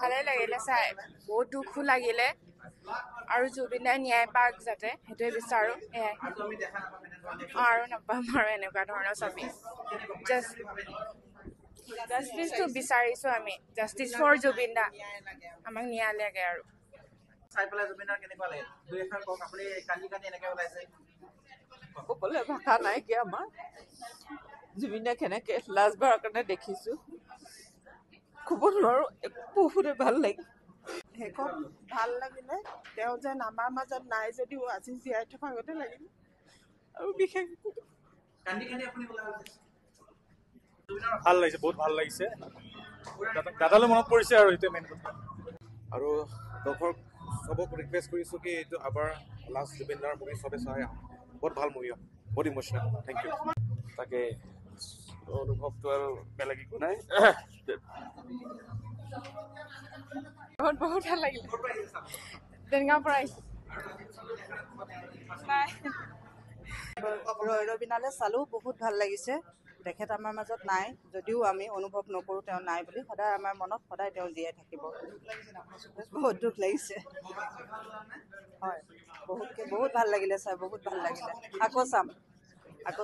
ভালে লাগিলে চাই, বহুত দুখো লাগিলে। আৰু জুবিন দাই ন্যায় পাওক যাতে, সেইটোৱে বিচাৰোঁ। সেয়াই আৰু নাপাম আৰু এনেকুৱা ধৰণৰ ছবি। জাষ্টিছটো বিচাৰিছোঁ আমি, জাষ্টিছ ফৰ জুবিন দা, আমাক ন্যায় লাগে। আৰু চাই পেলাই জুবিনদাৰ কেনেকুৱা লাগিল, দুই এষাৰ কওক। আপুনি কান্দি কান্দি এনেকে ওলাইছে। ক'বলৈ ভাষা নাইকিয়া। আমাৰ জুবিনদাক কেনেকে লাষ্টবাৰৰ কাৰণে দেখিছোঁ, ক'ব নোৱাৰোঁ, বহুতে ভাল লাগিল। শেষত ভাল লাগিলে, তেওঁ যেন আমাৰ মাজত নাই যদিও আজি জীয়াই থকা আগতে লাগিল। আৰু বিশেষ কান্দি কান্দি আপুনি ওলাই। ভাল লাগিছে, বহুত ভাল লাগিছে। দাদালৈ মনত পৰিছে আৰু সেইটোৱে মেইন কথা। আৰু দৰ্শক চবক ৰিকুৱেষ্ট কৰিছোঁ কি এইটো আবাৰ লাষ্ট জুবিনদাৰ মুভি, চবে চাই আহক। বহুত ভাল মুভি হয়, বহুত ইম'চনেল। Thank U. তাকে অনুভৱটো আৰু বেলেগ একো নাই। বহুত বহুত ভাল লাগিলে। তেনেকুৱা পৰা আহিছোঁ। ৰবিনালে চালোঁ, বহুত ভাল লাগিছে। তেখেত আমাৰ মাজত নাই যদিও আমি অনুভৱ নকৰোঁ তেওঁ নাই বুলি। সদায় আমাৰ মনত সদায় তেওঁ জীয়াই থাকিব। বহুত দুখ লাগিছে হয়, বহুতকে বহুত ভাল লাগিলে চাই, বহুত ভাল লাগিলে। আকৌ চাম আকৌ।